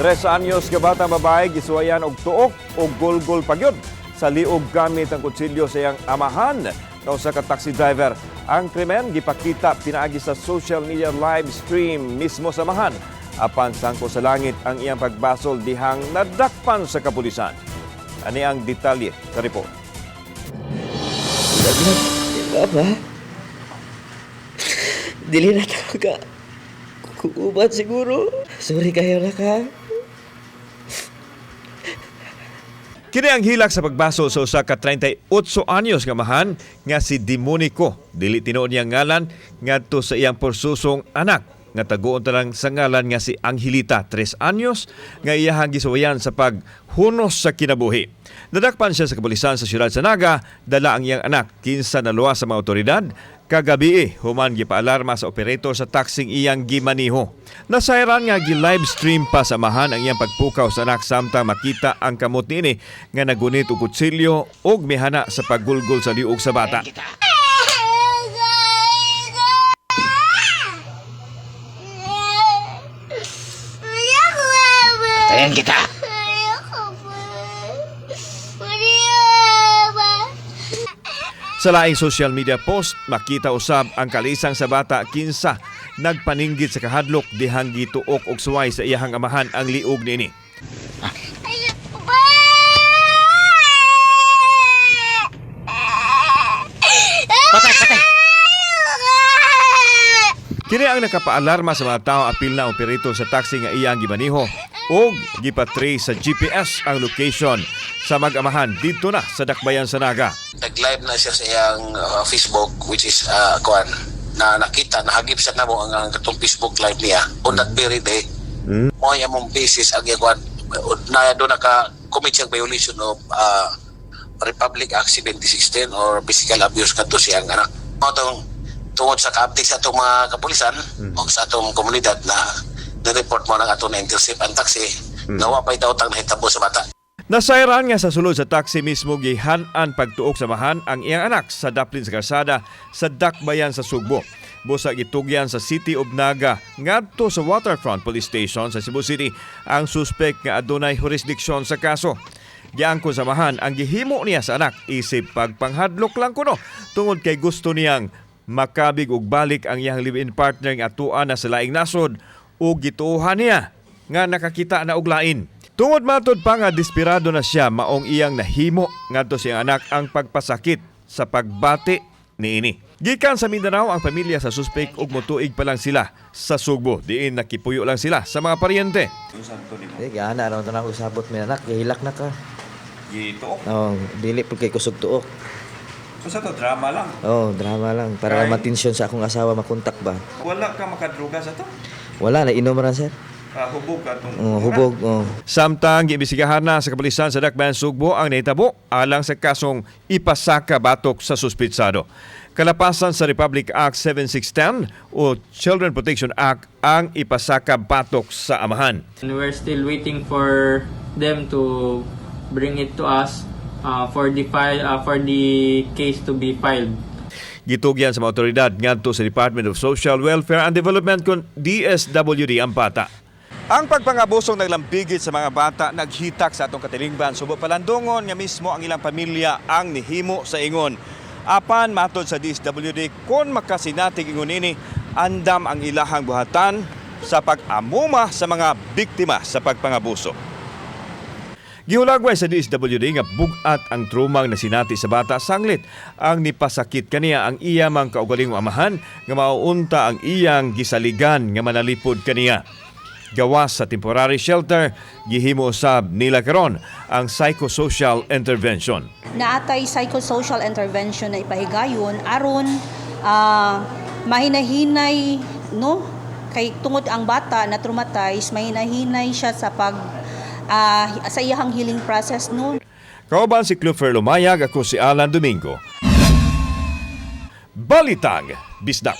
3 anyos ka batang babae gisuwayan og tuok og gulgol pagyud sa liog gamit ang kutsilyo sa iyang amahan nga usa ka taxi driver. Ang krimen gipakita pinaagi sa social media live stream mismo sa amahan. Apan sangko sa langit ang iyang pagbasol dihang nadakpan sa kapulisan. Ani ang detalye sa report. Papa, dili na talaga. Kuubat siguro. Sorry kayo na ka. Kini ang hilak sa pagbasol sa usa ka 38 anyos nga amahan nga si Demonico. Dili tinuod niyang ngalan ngadto sa iyang porsusong anak nga taguon talang sa ngalan nga si Angelita, 3 anyos, nga iyahang gisuwayan sa paghunos sa kinabuhi. Nadakpan siya sa kapulisan sa siyudad sa Naga, dala ang iyang anak kinsa naluwas sa mga otoridad kagabi human gipaalarma sa operator sa taxing iyang gimaniho. Nasayran nga gi-live stream pa sa amahan ang iyang pagpukaw sa anak samtang makita ang kamot niini nga nagunit og kutsilyo ug mihana sa paggulgol sa liog sa bata. Patayin kita. Sa laing social media post, makita usab ang kalisang sa bata kinsa nagpaninggit sa kahadlok dihang gituok og suway sa iyahang amahan ang liog niini. Patay, patay. Kini ang nakapaalarma sa mga tao, apil na operator sa taxi nga iyang gimaniho og gipatrace sa GPS ang location sa mag-amahan didto na sa Dakbayan sa Naga. Nag-live na siya sa iyang Facebook, which is kuan na nakita, nahagip siya namo ang katong Facebook live niya on that very day. Mo ay among basis ang iyang kuan na doon naka commit siyang violation of Republic Act 7610 or physical abuse kadto siyang anak. Mo tong tungod sa ka-update sa atong mga kapulisan o sa atong komunidad na na-report mo ng atong na-intercept ang taxi na wa pa'y daotang nahitabo sa bata. Nasayran nga sa sulod sa taxi mismo gihan-an pagtuok sa mahan ang iyang anak sa daplin sa kalsada sa Dakbayan sa Sugbo. Busa gitugyan sa City of Naga ngadto sa Waterfront Police Station sa Cebu City ang suspect nga adunay jurisdiksyon sa kaso. Giangkon sa amahan ang gihimo niya sa anak isip pagpanghadlok lang kuno tungod kay gusto niyang makabig og balik ang iyang live-in partner nga atuan na sa laing nasod ug gituohan niya nga nakakita na og lain. Tungod matod pa nga desperado na siya, maong iyang nahimo ngadto sa iyang anak ang pagpasakit sa pagbati niini. Gikan sa Mindanao ang pamilya sa suspek ug motuig pa lang sila sa Sugbo. Diin nakipuyo lang sila sa mga paryente. Eh, gana raw tanang usabot mi anak, gihilak na ka. Gituok. Oh, dili pud kay kusog tuok. So sa to drama lang. Oh, drama lang para Kay- matensyon sa akong asawa makontak ba. Wala ka makadruga sa to. Wala na inom ra, sir. Hubog ka tong Oh, hubog. Oh. Samtang giimbestigahan na sa kapulisan sa Dakbayan Sugbo ang nahitabo alang sa kasong ipasaka batok sa suspitsado. Kalapasan sa Republic Act 7610 o Children Protection Act ang ipasaka batok sa amahan. And we're still waiting for them to bring it to us for the file for the case to be filed. Gitugyan sa mga otoridad ngadto sa Department of Social Welfare and Development kon DSWD ang bata. Ang pagpangabusong naglampigit sa mga bata naghitak sa atong katilingban. Subo palandongon nga mismo ang ilang pamilya ang nihimo sa ingon. Apan matod sa DSWD, kon makasinatig ingon ini, andam ang ilahang buhatan sa pag-amuma sa mga biktima sa pagpangabuso. Gihulagway sa DSWD nga bugat ang trumang nasinati sa bata sanglit ang nipasakit kaniya ang iya mang kaugalingong amahan nga mauunta ang iyang gisaligan nga manalipod kaniya. Gawas sa temporary shelter, gihimo usab nila karon ang psychosocial intervention. Naatay psychosocial intervention na ipahigayon aron mahinahinay, no, kay tungod ang bata na traumatized, mahinahinay siya sa pag sa iyahang healing process, no. Kauban si Clifford Lumayag, ako si Alan Domingo. Balitang Bisdak.